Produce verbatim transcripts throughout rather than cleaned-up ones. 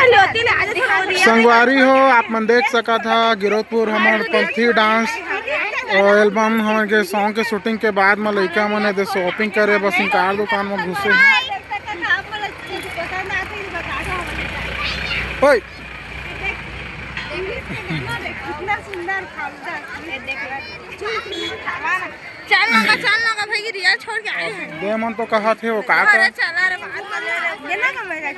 संगवारी हो, आप मन देख सकत हा, गिरौदपुर हमर पंथी डांस और एल्बम हमन के सॉन्ग के शूटिंग के बाद म लइका मन एदे शॉपिंग करे बर सिंगार दुकान म घुसे हे। ओए, चल ना का, चल ना का भाई, रियल छोड़ के आए हैं। दे मन तो कहा थे वो का अरे का? चला रे, बात कर ले रे।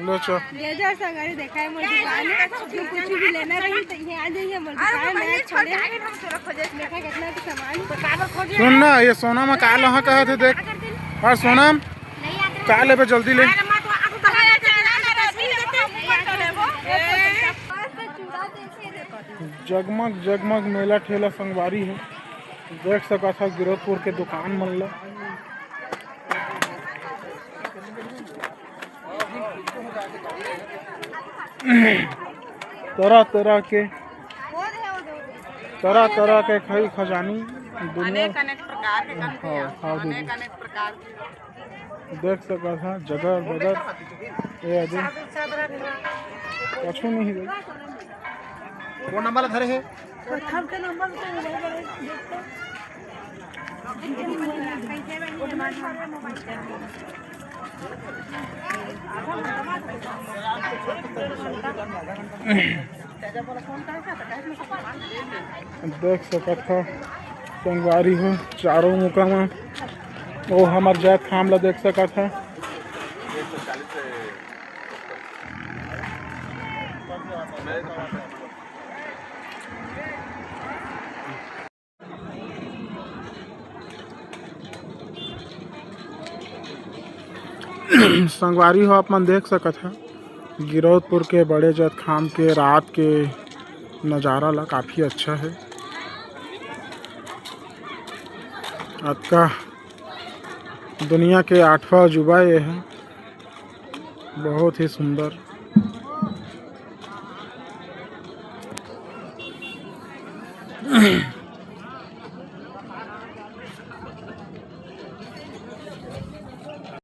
लो चो। ये जो संगवारी देखा है मोर दुकान है, जो कुछ भी लेना रही तो ये आ जाइए मोर दुकान में। छोड़ के आए, हम तोरा खोजे। देखा कितना तो सामान। सुन ना, ये सोना में का लहा कहा थे देख। और सोना में का लेबे जल्दी ले। जगमग जगमग मेला ठेला संगवारी है, देख सकत हा गिरौदपुर के दुकान मन ला। तरह तरह के, तरह तरह के खई खजानी दुनिया। अनेक अनेक प्रकार के हाँ, हाँ, दीदी। अनेक अनेक प्रकार के। देख सकत हा जगर बगर, ये अभी कछु नहीं है। फोन नंबर धरे है। देख सकत हा संगवारी हो, चारों मुका म वो हमर जात खाम ला देख सकत हा। संगवारी हो, आप मन देख सकत हा गिरौदपुर के बड़े जैतखाम के रात के नज़ारा ला, काफ़ी अच्छा है। अतका दुनिया के आठवां अजूबा ये है, बहुत ही सुंदर।